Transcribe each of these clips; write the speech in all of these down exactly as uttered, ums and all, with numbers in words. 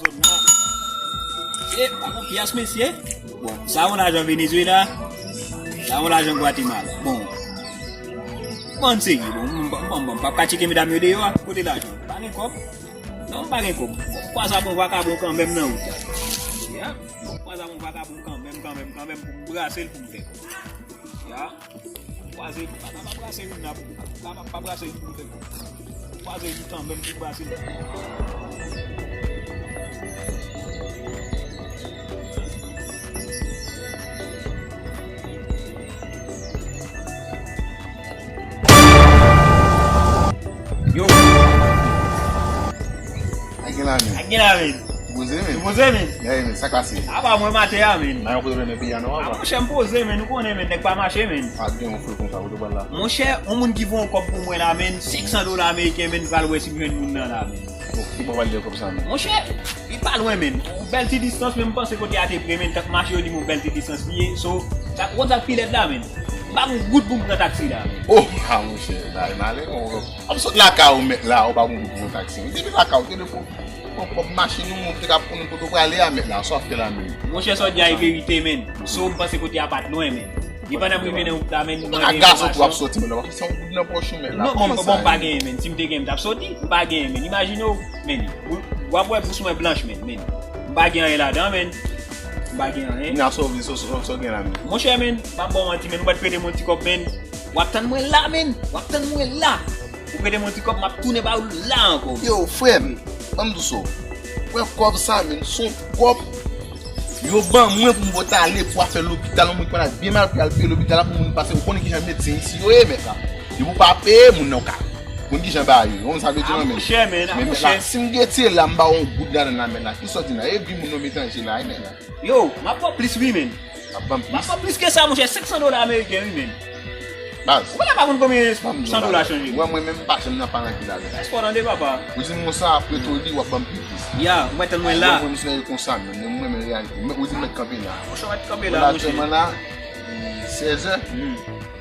Zòn nan. E, pa gon pyès, mesye. Bon, sa yon lajan Venezuela. Sa yon lajan Guatemala. Bon. Bon, serye, bon, m, m, m, m, m pa ka tcheke medam yo deyò a. Kote lajan? M pa gen kòb. Non, m pa gen kòb. Bon, m kwaze ak yon vakabon kanmenm nan wout la. Ya. Bon, m kwaze ak yon vakabon kanmenm, kanmenm, kanmenm, pou m brase l pou m fè kòb. Ya. Kwaze, pa, pa, pa brase youn nan pou, pa, pa, pa brase youn pou fè. Kwaze youn kanmenm pou brase youn. Yo. Ay gen la men. Ay gen la men. Poze men. Poze men. Ya men, sa k pase? Apa mwen maten a men. Nan yon kote renmen peyi a non apa. Monchè, m poze men, ou konnen men, nèg pa mache men. A gen yon fou konsa, ou te pral la. Monchè, yon moun ki voye yon kòb pou mwen la men, senk san dola ameriken men, pral wè si m jwenn moun nan la men. Bon, ki bò pral de kòb sa men? Monchè, li pa lwen men. Yon bèl ti distans men, m panse kote a te pre men, tank mache yo di m yon bèl ti distans li ye. So, sa konn sa k pi lèd la men. M pa gen goud pou m pran taksi la men. Oh, ah monchè, bagay malere, w ap sot lakay ou mèt la, ou pa gen goud pou pran taksi. Depi lakay ou te defo. Bon, kòb machin ou, ou te ka konnen kote w prale a mèt la, sa w ap fè la menm. Monchè, sa w di a e verite men. So, m panse kote a pa t lwen men. Li pandan m rive nan wout la men, m mande enfòmasyon. Ou pa ka gazo tou ap soti men, w ap fè yon goud nan pòch ou men la. Non men, bon, m pa genyen men. Si m te genyen, m t ap soti. M pa genyen men. Imajine w men. W ap wè bous mwen blanch men, men. M pa gen anyen ladan men. M pa gen anyen. N a sove, so, so, so gen la men. Monchè men, m ap ba w manti men, ou mèt prete m yon ti kòb men. W ap tann mwen la men. W ap tann mwen la. Ou prete m yon ti kòb, m ap tounen ba ou la ankò. Yo, frè m, ban m di w sa. Pran kòb sa, men, se yon kòb yo ban mwen pou m pote ale pou afè lopital. Yon moun ki malad byen mal pou y al peye lopital la pou moun pase. Ou konnen kijan medsen isi yo ye, mèt la. Depi w pa peye, moun nan w ka. Ou konn kijan bagay yo ye. Ou konn sa m vle di w, men. Monchè, men, men, men, monchè. Si m gete la, m ba w yon goud ladan la, mèt la. Kisa w di la? E vi moun yo mete an je la, e mèt la. Yo, m ap ba w plis wi, men. M ap ban m plis. M ap ba w plis ke sa, monchè, senk san dola ameriken wi, men. Baz. Ou konnen pa konn konbyen san dola chanje. Mwen, mwen menm, m pa janm nan paran ki la. Èske w tande, papa? Ou di m konsa, apre tou li, w ap ban m pi plis. Ya, ou mèt tann mwen la. Mwen, mwen, m se konsa, men mwen, mwen, mwen, reyalite. Ou di m mèt kanpe la. Monchè, w mèt kanpe la, monchè. Aktyèlman la, sèz è,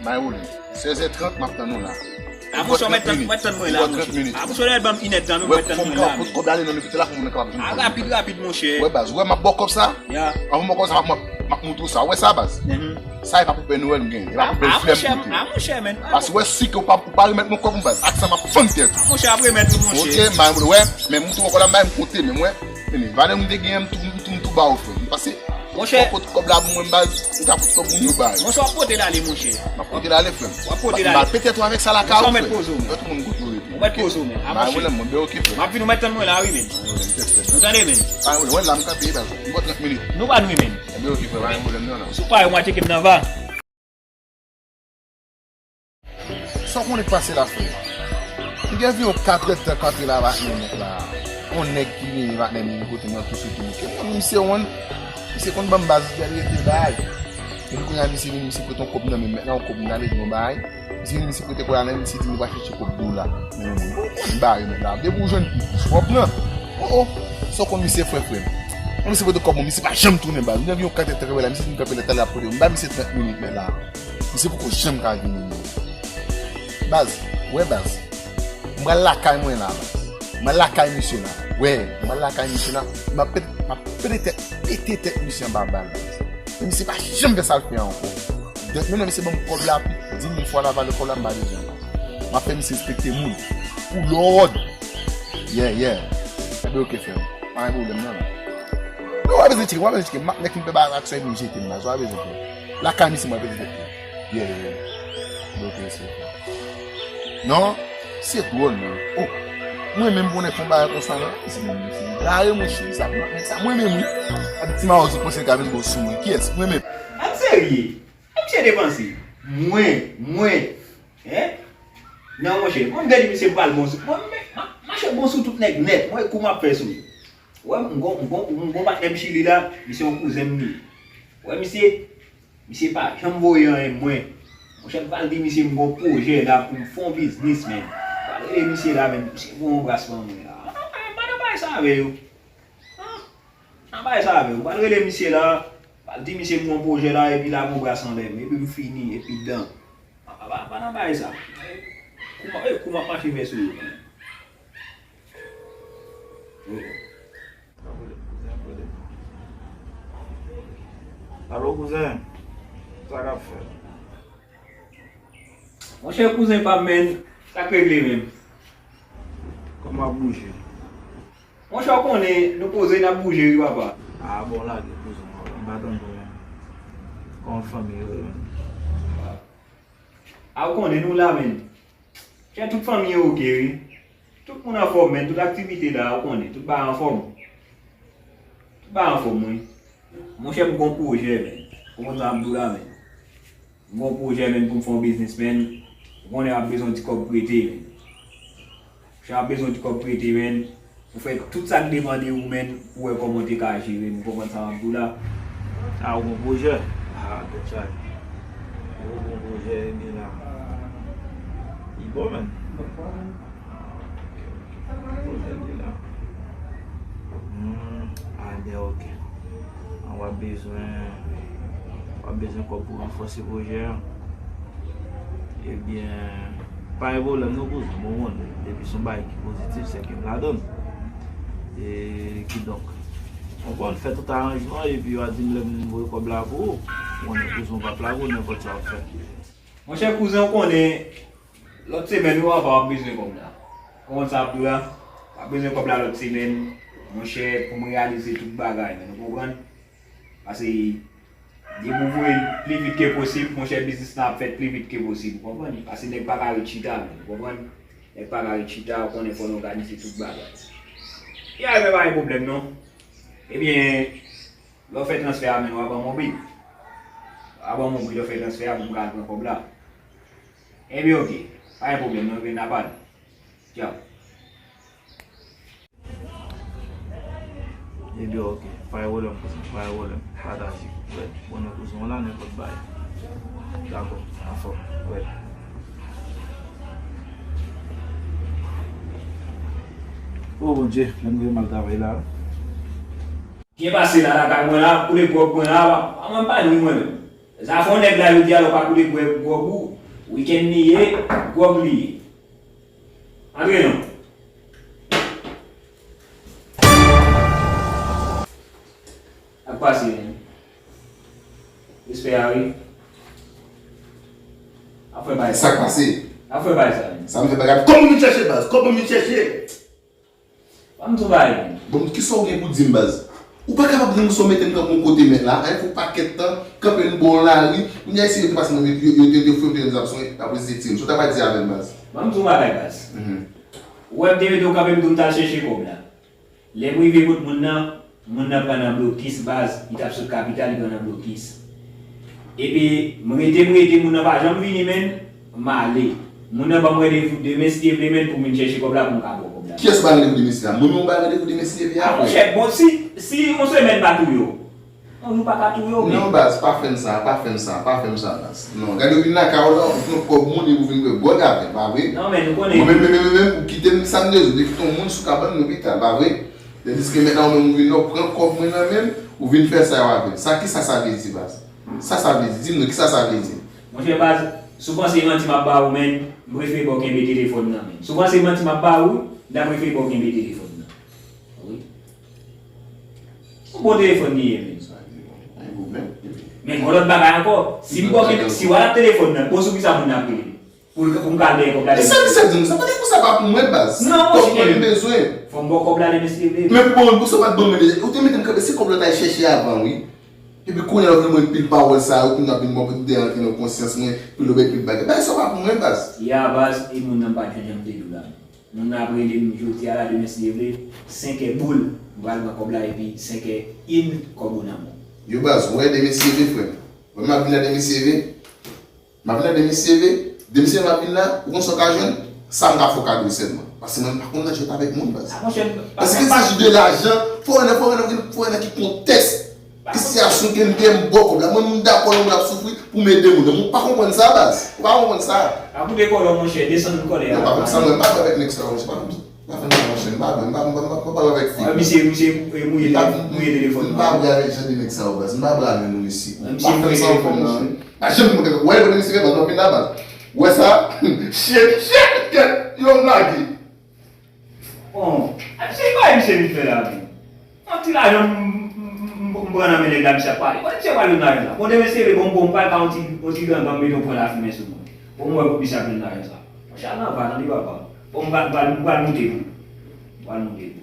may woule. Sèz è trant, m ap tann ou la. A, monchè, w mèt tann, w mèt tann mwen la, monchè. A, monchè, w mèt ban m inèdtan, men w mèt tann mwen la. Fò m ka pot kòb la ale nan lopital la pou moun nan kapab vin. A, rapid, rapid, monchè. Wè, baz, wè, m ap ba w kòb sa. Ya. Anvan m ba w kòb sa, m ap, m ap, m ap montre w sa. Wè sa, baz. Sa e pa pou Pè Nwèl m genyen. E pa pou bèl flè m pote. A, monchè, men. Paske wè, si ke w pa, ou pa remèt mwen kòb ou, baz, ak sa m ap fann tèt ou. A, monchè, ap remèt ou, monchè. Oke, m a wè, men m tou ankò la, m ba m kote, men mwen, men valè m te genyen, m tou, m tou, m tou ba w, frè m. Pase, monchè. Fò w pot kòb la pou mwen, baz. M ka pot kòb moun yo bay. Monchè, w ap pote l ale, monchè. M ap pote l ale, frè m. W ap pote l ale. M ap pete tou avèk sa lakay ou, frè m. Monchè, w mèt poze w, men. Tout moun goute w. Ou mèt poze w, men. Avanse. M ap vin, ou mèt tann mwen la, wi, men. Ou tande, men. Pa gen pwoblèm, wè la m kanpe, baz. M ba w trant minit. Nou pa nou, men. Ebyen, oke, frè, pa gen pwoblèm, non, non. Si w pare, w mande m nan va. Sa w konnen k pase la, frè? M gen anviwon katrèdtan kanpe la, patnè, mèt la. Yon nèg ki vini, patnè, m vin kote m nan tou sou tou. Ke mwen, misye wonn, misye konn ban m baz, li al rete bay. Epi kounye a, misye vini, misye pote yon kòb nan men m, mèt la, yon kòb m gade, di yon bagay. Misye vini, misye pote kòb la nan men m, misye di m li pral chèche kòb dou la. Men mwen, bon, konn bagay, mèt la. Depi w jwenn pi plis, w ap pran. O, o. Sa w konn misye fè, frè m? Mwen, misye pote kòb mwen, misye pa janm tounen baz. M gen anviwon katrèdtan kanpe la, misye vin kanpe la, talè ap pote. M ba misye trant minit, mèt la. Misye poko janm ka vini, non. Baz, wè baz. M pral lakay mwen la, baz. M pral lakay misye la. Wè, m pral lakay misye la. M ap pete, m ap pete tèt, pete tèt misye anba bal, baz. Men misye pa janm fè sa l fè ankò. Donk, menm lè misye ban m kòb la, pi di mil fwa la valè kòb la, m pa bezwen, baz. M ap fè misye respekte moun. Pou lòd. Yeah, yeah. Ebyen, oke, frè m. Pa gen pwoblèm, non, non. Non, w pa bezwen tcheke, w pa bezwen tcheke. M ap nèk m pè ba aksyon epi m jete m la. Sa w pa bezwen fè. Lakay misye, m ap pete tèt li. Yeah, yeah, yeah. Ebyen, oke, mesye. Non, se dwòl, non. Oh, mwen menm pou nèg fè yon bagay konsa, non. Mesye, mesye, gare, monchè, sa pou nèg sa. Mwen menm, wi. Ap ti mawozo panse l ka vin bon sou mwen. Kiyès? Mwen menm. An serye? Sa misye te panse? Mwen, mwen. Hein? Non, monchè, mwen m gade misye pral bon sou. Mwen, m, m, m mache bon sou tout nèg nèt. Mwen, kou m ap fè sou li. Wè, m gon, m gon, m gon patnè m Chili la, misye yon kouzen m li. Wè, misye, misye pa janm voye anyen mwen. Monchè, m pral di misye m gon pwojè la pou m fè yon biznis, men. M pral rele misye la, men misye voye yon bras ban mwen la. Ah, ah, m pa nan bagay sa avè yo. Ah. Nan bagay sa avè w, w pral rele misye la, w pral di misye m gon pwojè la, epi l a gon bras anlè m, epi m fini, epi dan. Pa, pa, pa, pa nan bagay sa. Kouman, e, kouman mache fè sou yo, men? Oh, oh. Alo, kouzen. Sa k ap fèt? Monchè, kouzen pa m, menn. Sa k regle menm? Kòman w ap bouje? Monchè, w konnen, nou poze, n ap bouje, wi, papa. A, bon, lage, kouzen, m pa tann ou menm. Kòman fanmi yo ye, menn? A, w konnen, nou la, menn. Chè, tout fanmi yo oke, wi. Tout moun anfòm, menn. Tout aktivite la, w konnen. Tout bagay anfòm. Tout bagay anfòm, wi. Monchè, m gon pwojè, menn. Ou konn sa m ap di w la, menn. M gon pwojè, menn, pou m fè yon biznis, menn. Ou konnen m ap bezwen yon ti kòb prete, menn. Monchè, m ap bezwen yon ti kòb prete, menn. Pou fè tout sa k depann de ou, menn, pou wè kòman w te ka jere m. Ou konprann sa m ap di w la? A, ou gon pwojè? A, tèt chaje. Ou gon pwojè, ebyen la. Li bon, menn. A, ok, ok. Pwojè li la. Hmm, a, byen, ok. A, w ap bezwen, w ap bezwen kòb pou ranfòse pwojè a. Ebyen, pa gen pwoblèm non, kouzen. Bon, bon, depi se yon bagay ki pozitif, sèke m ladan l. E kidonk, w konprann, fè tout aranjman, epi w a di m lè m voye kòb la pou ou. Ou konnen kouzen w p ap lage w, nenpòt sa w ap fè. Monchè, kouzen, w konnen, lòt semèn, wi, papa, w ap bezwen kòb la. Ou konprann sa m ap di w la? W ap bezwen kòb la lòt semèn, monchè, pou m reyalize tout bagay, menn, ou konprann? Paske depi w voye l pli vit ke posib, monchè, biznis la ap fèt pli vit ke posib, ou konprann? Paske nèg pa ka ret chita, menn, ou konprann? Nèg pa ka ret chita, ou konnen fò n òganize tout bagay. Ya, men pa gen pwoblèm, non. Ebyen, lè w fè transfè a, menn, w a ban m yon bri. W a ban m yon bri lè w fè transfè a pou m ka al pran kòb la. Ebyen, oke. Pa gen pwoblèm, non, ebyen, n a pale. Tchaw. Ebyen, oke. Pa gen pwoblèm, kouzen. Pa gen pwoblèm. Pataje. Wè. Konnen kouzen w la, nenpòt bagay. Dakò. Anfòm. Wè. O Bondye, lè m gen mal travay la. Byen pase la, lakay mwen la, koule gwòg mwen la, pa, pa mwen pa nwi mwen menm. Zafè yon nèg la jodi a, lè w pa koule gwè-, gwòg ou, wikenn li ye, gwòg li ye. Antre non. Ak pase, men. Respè a, wi. Ap fè bagay sa. Sa k pase? Ap fè bagay sa, men. Sa m fè bagay. Kòman m vin chèche baz? Kòman m vin chèche? Ban m di w bagay, men. Bon, kisa w gen pou di m, baz? Ou pa kapab di m sa w mete m kanpe yon kote, men la, anyen fè w pakèt tan, kanpe nou bò yon lari, kounye a isi yo te pase nan, yo, yo, yo, yo foure m te jwenn zam swen, apre se ti m. Sa w ta pral di avè m, baz? Ban m di w bagay, baz. Mhm. Ou wè m te mete w kanpe, m di w m t al chèche kòb la. Lè m rive kot moun nan, moun nan pran nan blokis, baz, li t ap sot kapital, li pran nan blokis. Epi, m rete, m rete, moun nan pa janm vini, menn, m ale. Moun nan ban m randevou demen, si Dye vle, menn, pou m vin chèche kòb la, pou m ka ba w kòb la. Kiyès ou bay randevou demen sila? Mwen menm ou bay randevou demen sila, epi apre? A, monchè, bon, si, si yon semèn pa touye w, yon jou pa ka touye w, men. Non, baz, pa fè m sa, pa fè m sa, pa fè m sa, baz. Non, gade ou vin lakay ou la, ou pran kòb moun, epi ou vin bwè gwòg avè m, pa vre? Non, men nou konnen. Mwen menm, menm, menm, menm, ou kite m, sa m bezwen, ou te kite yon moun sou kabann lopital, pa vre? Tandiske mentnan ou menm ou vin la, ou pran kòb mwen nan men m, ou vin fè sa yo avè l. Sa, kisa sa vle di, baz? Sa sa vle di? Di m non, kisa sa vle di? Monchè baz, si w panse manti m ap ba ou, menn, m prefere ba w kenbe telefòn nan, menn. Si w panse manti m ap ba ou, m ta prefere ba w kenbe telefòn nan. Wi. Yon bon telefòn li ye, menn. Sa vle di, bon, pa gen pwoblèm. Men gon lòt bagay ankò. Si m ba w kenbe, si w al ap telefòn nan, bon, sou kisa moun nan ap rele? Pou l, pou m ka al dèyè kòb la. E sa misye di m sa? Kote pou sa pa pou mwen, baz? Non, monchè. Kòb mwen m bezwen. Fò m ba w kòb la demen si Dye vle. Men bon, pou sa w pa t ban mwen deja, ou te mete m kanpe, se kòb la w t al chèche avan, wi. Epi kounye a w vin mwen pil pawòl sa yo, kounye a w vin mwen pou de antre nan konsyans mwen, pil lobèy, pil bagay. Bagay sa yo pa pou mwen, baz. Ya, baz, e moun nan m pa t janm te di w la. Moun nan ap rele m jodi a la, demen si Dye vle, senkè boul, m pral pran kòb la, epi senkè in, kòb ou nan men w. Yo, baz, ou wè demen si Dye vle, frè m. Wè m ap vin la demen si Dye vle. M ap vin la demen si Dye vle. Demen si Dye vle m ap vin la, ou konn sa w ka jwenn? Sa m ka fè w kado sèlman. Paske mwen m pa konn nan jwèt avèk moun, baz. A, monchè, pa, paske pa, il s'agit de lajan, fò wè nan, fò wè nan, fò wè nan ki kontèks, ki sitiyasyon ke m te ye, m ba w kòb la. Mwen, m dakò lè moun ap soufri pou m ede moun. Ou pa konprann sa, baz. Ou pa konprann sa. Pa koute kòlè w, monchè, desann kòlè a. Non, pa konn sa, mwen, m pa pale avèk nèg sa yo, monchè. Pa konn sa. Pa fè m sa, monchè. M pa, m pa, m pa, m pa pale avèk fi. A, misye, misye, e, mouye, mouye telefòn nan. M pa, m pa pale avèk jan de nèg sa yo, baz. M pa pale avèk nou, mesye. Misye mouye telefòn nan. Pa janm di mwen, wè, wè, misye, baz, m ap vin la, baz. Wè sa? Chen, chen, kèt, yo lage. Bon, a, misye, pa misye vin fè la, wi. Yon ti lajan, m, m, m, m, m, M pran nan men nèg la, misye ap pale. Bon, misye pral menm lajè sa. Bon, demen se vre, bon, bon, m pral pa yon ti, yon ti gangan, m mete yon pran lafimen sou mwen. Bon, m wè pou misye ap menm lajè sa. Monchè, al nan van, tande papa. Bon, m pral, m pral, m pral moute pou. M pral moute pou.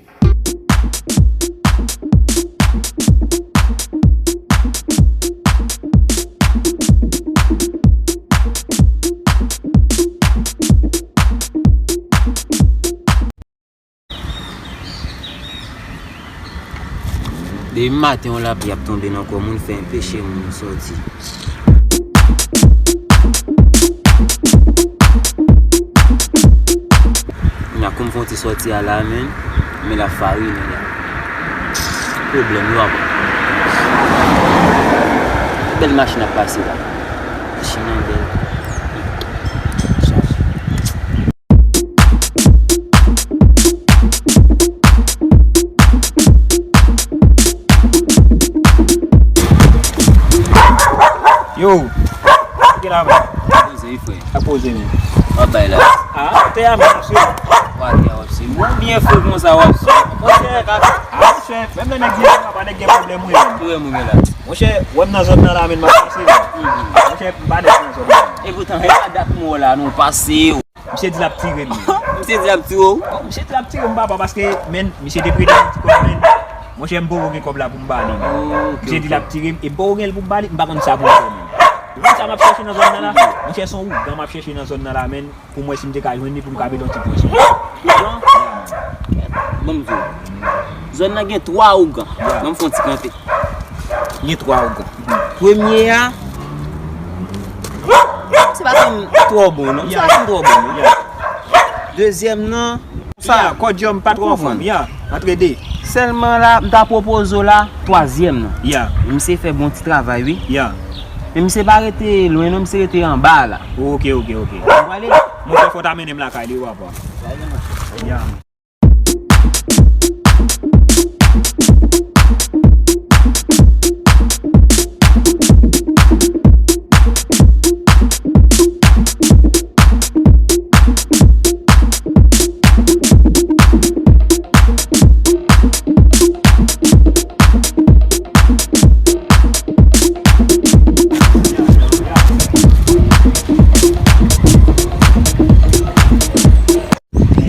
Depi maten yon lapli ap tonbe nan kò moun, fè enpeche moun sòti. Kounya, kòm fè yon ti sòti a la menm, men la farine la. Pwoblèm yo ap. Bèl machin ap pase la. Machin nan bèl. Chaje. Yo, ki la, man? Poze wi, frè. A poze, men. W ap bay la. Ah, te a, men, se. Wa, te a, w ap se. Ou byen fou konsa, w ap se. Monchè, ah, monchè, menm lè nèg gen, pa nèg gen pwoblèm, wi, men. Ki pwoblèm ou gen la? Monchè, wè m nan zòn nan la, men, m ap pase, men. Monchè, m pa nèg nan zòn nan. E poutan, e pa dat m wè w la, non, pase. Misye di l ap tire m. Misye di l ap tire w? Bon, misye di l ap tire m, papa, paske, men, misye te prete m ti kòb, men. Monchè, m poko gen kòb la pou m ba li, men. Oh, ok, misye di l ap tire m, e m poko gen l pou m ba li, m pa konn sa pou m fè, men. Ou konn sa m ap chèche nan zòn nan la? Monchè, se yon ougan m ap chèche nan zòn nan la, men, pou m wè si m te ka jwenn li, pou m ka mete yon ti pwen sou li. Ougan? Ban m di w. Zòn nan gen twa ougan. Ban m fè yon ti kanpe. Gen twa ougan. Premye a, se pa fin twò bon, non. Se pa fin twò bon, non. Dezyèm nan, sa, kòdyòm pa twò anfòm, ya, antre de. Sèlman la, m ta pwopoze w la, twazyèm nan. Ya. Misye fè bon ti travay, wi. Ya. Men misye pa rete lwen, non, misye rete anba la. Ok, ok, ok. Ou ale? Monchè, fò w ta mennen m lakay li, wi, papa. Ya.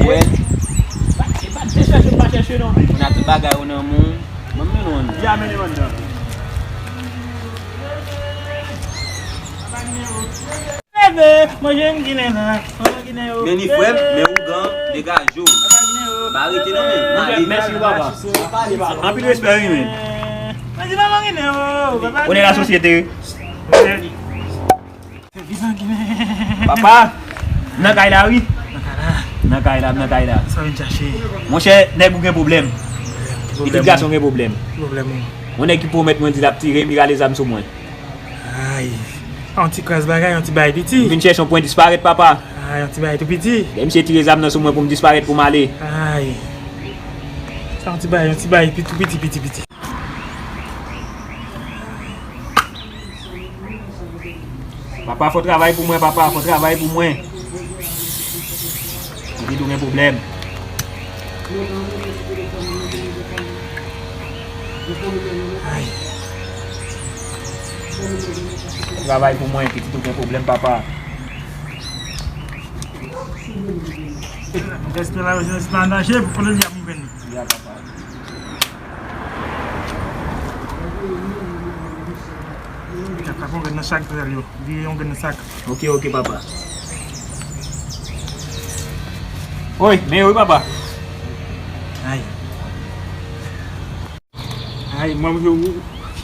Wè. Ou nan tout bagay ou nan men w. Mwen menm nou anndan. Ya, mennen m anndan. Bebe, mwen jwenn Ginen la. Mwen jwenn Ginen yo. Men ni frè m, men ougan, degaje w. Pa rete non, men. Mèsi, papa. Anpil respè, wi, men. Mwen di mwen Ginen yo, papa. On est la société. Papa, m nan kay la, wi. Nan kay la. Nan kay la, m nan kay la. Sa vin chache? Monchè, nèg ou gen pwoblèm. Ki pwoblèm? Pitit gason gen pwoblèm. Ki pwoblèm ou? Yon nèg ki pwomèt mwen di l ap tire m, li rale zam sou mwen. Ay. Yon ti kras bagay, yon ti bagay piti. M vin chèche yon pwen disparèt, papa. Ay, yon ti bagay tou piti. Lè misye tire zam nan sou mwen pou m disparèt, pou m ale. Ay. Sa yon ti bagay, yon ti bagay pi tou piti, piti, piti. Papa, fè travay pou mwen, papa, fè travay pou mwen. Pitit ou gen pwoblèm. Ay. Travay pou mwen, pitit ou gen pwoblèm, papa. Èske la, se pa danje pou konnen li ap mouvè? Ya, papa. Gad, pa pran grenn nan chak zèl yo. Vire yon grenn nan chak. Ok, ok, papa. Oy, men yo, wi, papa. Ay. Ay, mwen, mwen,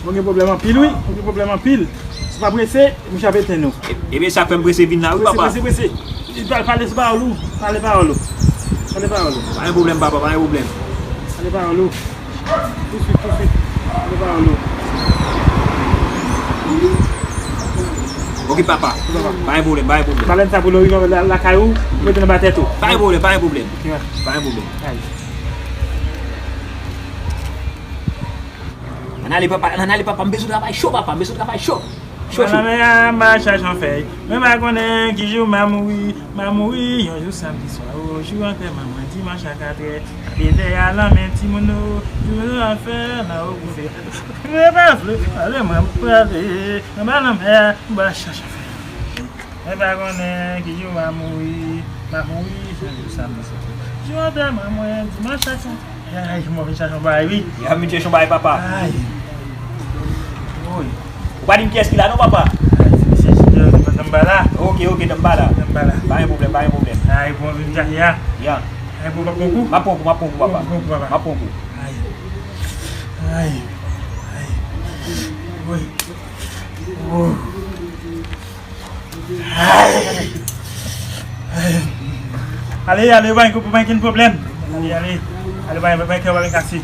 mwen gen pwoblèm anpil, wi. Mwen gen pwoblèm anpil. Si w pa prese, misye ap etenn ou. E, ebyen, sa k fè m prese vin la, wi, papa. Prese, prese, prese. Pale, pale, se pawòl ou. Pale pawòl ou. Pale pawòl ou. Pa gen pwoblèm, papa, pa gen pwoblèm. Pale pawòl ou. Touswit, touswit. Pale pawòl ou. Ok, papa. Ok, papa. Pa gen pwoblèm, pa gen pwoblèm. Balèn sa pou l rive la, lakay ou, mete l anba tèt ou. Pa gen pwoblèm, pa gen pwoblèm. Ok. Pa gen pwoblèm. Ay. Ann ale, papa, ann ale, papa, m bezwen travay cho, papa, m bezwen travay cho. Chouchou. Nan lanmè a, m a chache yon fèy. Mwen pa konnen ki jou m a mouri. M a mouri yon jou samdi swa. O, jou antèman mwen, dimanch a katrè. Petè a lanmè timoun yo. Jou yo a fè nan o koufe. Mwen pa vle pale, mwen prale. Anba lanmè a, m a chache yon fèy. Mwen pa konnen ki jou m a mouri. M a mouri yon jou samdi swa. Jou antèman mwen, dimanch a katrè. Ay, mwen vin chache yon bagay, wi. Ya, vin chache yon bagay, papa. Ay. Woy. Ou pa di m kiyès ki la non, papa? Ay, se misye Junior, Dambala. Ok, ok, Dambala. Dambala. Pa gen pwoblèm, pa gen pwoblèm. Ay, bon, vin chache a. Ya. Ay, bon, pa pran kou. M ap pran kou, m ap pran kou, papa. Bon, bon, papa. M ap pran kou. Ay. Ay. Ay. Woy. Oh. Ay. Ay. Ale, ale, pa gen, pa gen pwoblèm. Ale, ale. Ale, pa gen, pa gen kè, pa gen kase.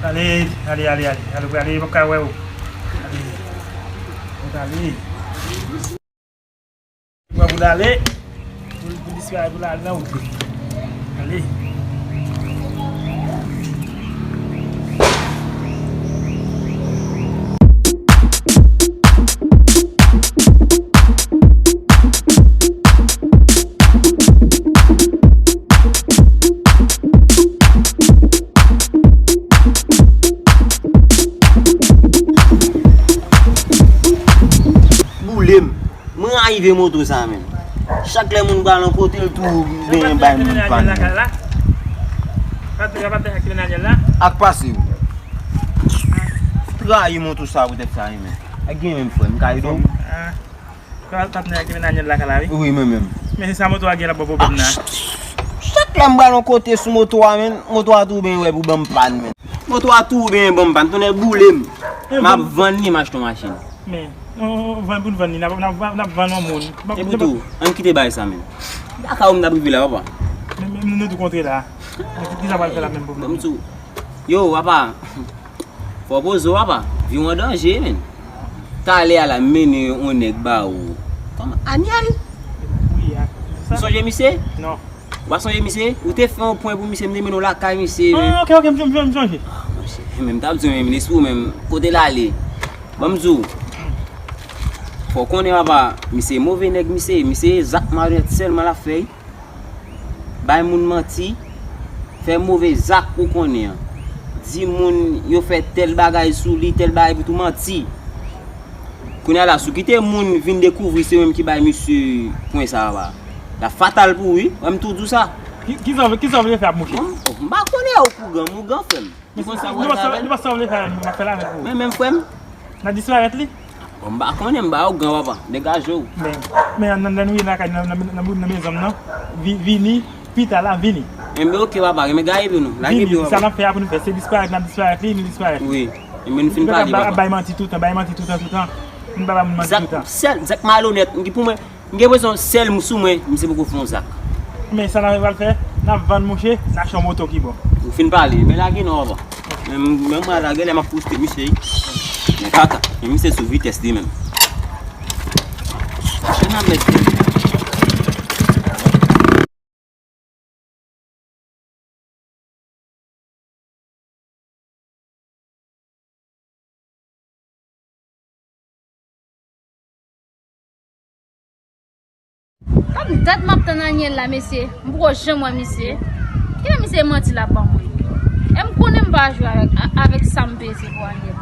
Ale, ale, ale, ale. Ale, ale, pa ka wè ou. Ale. Ou ale. Pran pou l ale. Pou, pou disparèt, pou l ale nan wout li. Ale. Boule m. Mwen rayi vye moto sa menm. Chak lè moun pral yon kote, l tou benyen bay moun pann. Ak pase wi. Trayi moto sa poutèt sa wi menm. Ak gen menm frè m, ka ede w? Patnè a ki mennen Anyèl lakay la, wi. Wi, mwen menm. Men se sa moto a gen la, bon pwoblèm nan. Chak lè m pral yon kote sou moto a, menm, moto a tou benyen wè pou ban m pann, menm. Moto a tou benyen ban m pann, tonnè boule m. M ap vann li, m achte yon machin. Men, nou, nou, vann pou n vann li, n ap, n ap, n ap vann yon moun. Epi tou, ann kite bagay sa menm. Lakay ou m t ap rive la, papa. Men, men, nou, nou tou kontre la. Men, ki, ki sa pral fè la menm pou nou? Ban m di w. Yo, papa. Fò poze w, papa. Vi w an danje, menm. Talè a la, m mennen yon nèg ba ou. Kòman? Anyèl? Wi, a. Ou sonje misye? Non. Ou pa sonje misye? Ou te fè yon pwen pou misye, m te mennen w lakay misye, menm. Ah, ok, ok, m, m, m, m sonje. Ah, monchè, menm m t ap di w, menm, lespri w, menm, kote l ale? Ban m di w, fò w konnen, papa, misye move nèg, misye, misye zak malonèt sèlman l ap fè, wi. Bay moun manti, fè move zak ou konnen an. Di moun yo fè tèl bagay sou li, tèl bagay, epi tou manti. Kounye a la, si w kite moun vin dekouvri se ou menm ki bay misye pwen sa a, l ap fatal pou ou, wi. Mwen, m tou di w sa. Ki, ki sa w vle, ki sa w vle fè ak mouche? Bon, m pa konnen, ou kougan, mougan, frè m. Li konn sa w vle fè avè l. Li pa sa w vle fè avè l, m ap fè l avèk ou. Men, menm frè m. N a disparèt li? Bon, m pa konnen, m ba w gran, papa. Degaje w. Men, men nan, nan, nan, nan, nan, nan mezon m nan, vi-, vini, pita la, vini. Enben, ok, papa, men gaye pye nou. Lage pye w, papa. Sa n ap fè a pou nou fè, se disparèt, n ap disparèt li, nou disparèt. Wi. Enben, nou fin pale, papa. Bay manti toutan, bay manti toutan, toutan. Nou pa bay moun manti toutan. Zak, sèl, zak malonèt, ki pou mwen, M gen enpresyon sèl sou mwen, misye poko fè yon zak. Men sa n ap pral fè, n ap vann mouche, n achte yon moto ki bon. Ou fin pale, men lage non, papa. Men, men mwen lage lè m ap poste misye, wi. Men kaka, men misye sou vitès li menm. Chen nan mèt li. Kòm dat m ap tann Anyèl la, mesye, m poko janm wè misye. Kilè misye manti l ap ban mwen? E m konnen m pa jwe avèk, a-, avèk sa m peze pou Anyèl.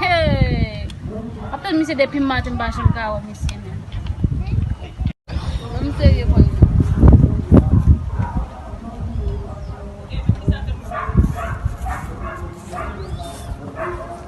Hey! M ap tann misye depi maten, m pa janm ka wè misye menm. Ban m serye kounye a.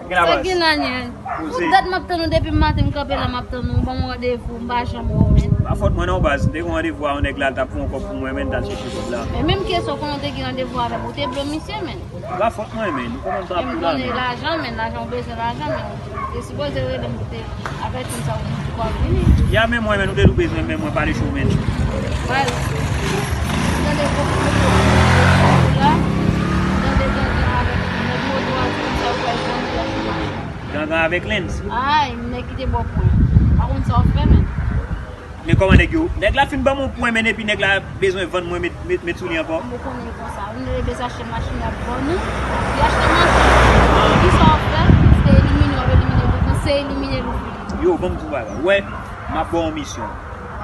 Sa k gen la, Anyèl? Pou dat m ap tann ou depi maten, m kanpe la, m ap tann ou, ban m randevou, m pa janm wè w menm. Pa fòt mwen non, baz. M te gen randevou a yon nèg la, l t ap fè yon kòb pou mwen, men l t al chèche kòb la. Men menm kesyon konnen w te gen randevou avè l, ou te blo misye, men. Pa fòt mwen, men nou konprann trap la, men. Lajan, men lajan, ou bezwen lajan, men ou te sipoze rele m pou te avèti m sa ou di pou w ap vini. Ya, men mwen, men nou te tou bezwen, men mwen pale cho, men. Baz, tande gwo kout moto la, tande gangan avèk nèg moto a, di konsa ou pral vann plas mwen. Gangan avèk Lens? Ay, nèg ki te ba w pwen. Pa konn sa w ap fè, men. Men kòman nèg yo? Nèg la fin ban m yon pwen, men epi nèg la bezwen vann mwen met, met, met sou li ankò. Mwen konnen konsa. Ou te bezwen achte machin, l ap vann ou. Li achte machin. Ki sa w ap fè? Se elimine w ap elimine l, se elimine l ou fini. Wè, m ap ba w yon misyon.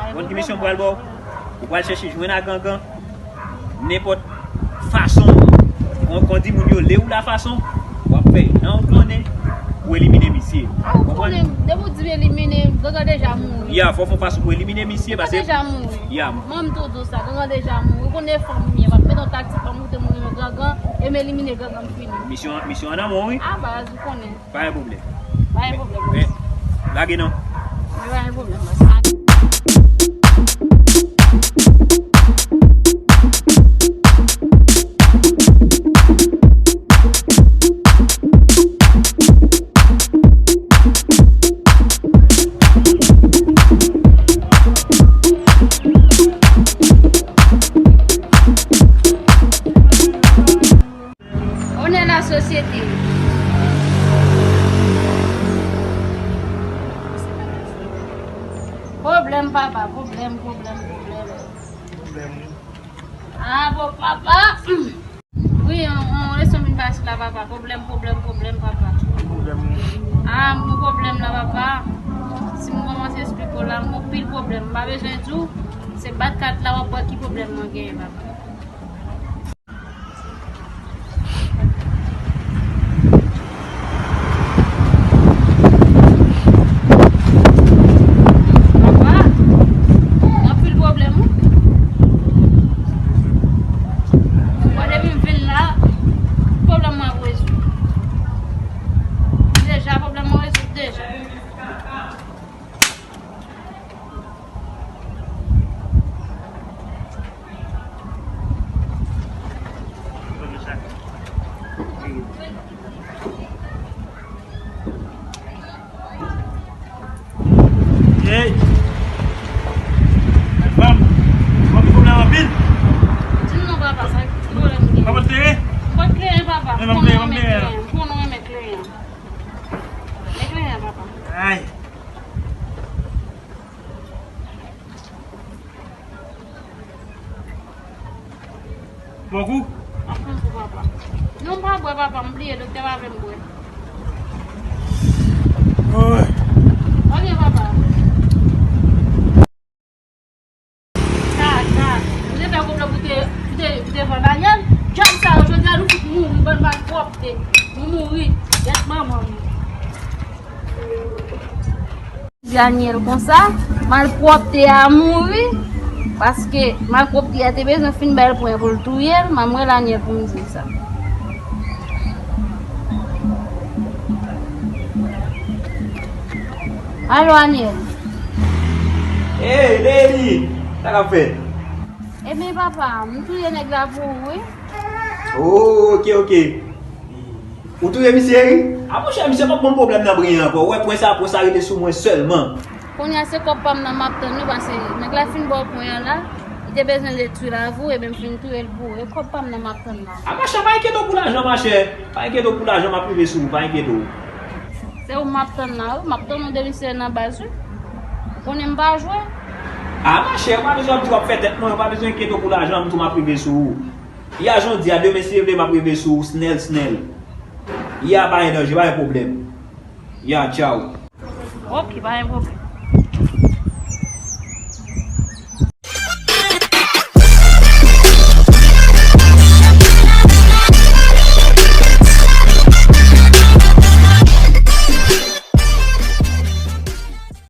Ou konn ki misyon m pral ba w? Ou pral chèche jwenn a Gangan. Nenpòt fason, kon, kon di moun yo, le ou la fason, w ap fè jan ou konnen pou elimine misye. A, ou konnen, depi w di m elimine, Gangan deja mouri. Ya, fò w fè yon fason pou elimine misye, paske Gangan deja mouri. Ya. Mwen m tou di w sa, Gangan deja mouri. Ou konnen fanm m ye, m ap mete yon taktik pou m moute moun renmen Gangan, e m elimine Gangan, m fini. Misyon, misyon an nan men w, wi. A, baz, ou konnen. Pa gen pwoblèm. Pa gen pwoblèm. Men, lage non. Men pa gen pwoblèm, baz. Onè lasosyete. Pwoblèm, papa, pwoblèm, pwoblèm, pwoblèm. Pwoblèm, wi. A, bon, papa. Wi, yon, yon leson vin pase la, papa. Pwoblèm, pwoblèm, pwoblèm, papa. Ki pwoblèm, wi? A, m gon pwoblèm la, papa. Si m kòmanse esplike w la, m gon pil pwoblèm. M pa bezwen di w, se bat kat la, w ap wè ki pwoblèm mwen genyen, papa. Papa, anpil pwoblèm, wi. Bon, depi m vin la, pwoblèm mwen ap rezoud. Deja, pwoblèm mwen rezoud deja. Ey! Fanm, fanm gen pwoblèm anpil. Di m non, papa, sa ki pwoblèm m gen? Papa, te ye? M pa t kleren, papa. Men, m kleren, m kleren. M konnen w renmen kleren. Men kleren, papa. Ay. Bòkou? M ap pran pou papa. Non, m pa bwè, papa, m bliye, doktè pa vle m bwè. Oy. Ok, papa. Sa, sa. Ou te fè konplo pou te, pou te, pou te vann Daniel. Djab sa yo, jodi a nou fout mouri, bann malpwòpte. Nou mouri. Gèt manman nou. Daniel konsa, malpwòpte a mouri, paske malpwòpte a te bezwen fin ba l pwen pou l touye l, m a mwen Daniel pou m di l sa. Alo, Daniel. Hey, Lady! Sa k ap fèt? Ebyen, papa, m touye nèg la pou ou, wi. Oh, ok, ok. Ou touye misye, wi? A, monchè, misye p ap konn pwoblèm nan byen ankò. Ou wè, pwen sa, pwen sa rete sou mwen sèlman. Kounye a, se kòb pa m nan m ap tann, wi, paske nèg la fin ba w pwen an la, li te bezwen detwi lavi w, ebyen, m fin touye l pou ou. E kòb pa m nan m ap tann la. A, machè, pa enkyete w pou lajan, machè. Pa enkyete w pou lajan, m ap rive sou ou, pa enkyete w. Se ou m ap tann la, wi. M ap tann ou depi se nan baz, wi. Ou konnen m pa jwe. A, machè, ou pa bezwen ap di w ap fè tèt mwen, ou pa bezwen enkyete w pou lajan, m tou m ap rive sou ou. Ya jodi a, demen si Dye vle, m ap rive sou ou, snèl, snèl. Ya, pa gen danje, pa gen pwoblèm. Ya, tchaw. Ok, pa gen pwoblèm.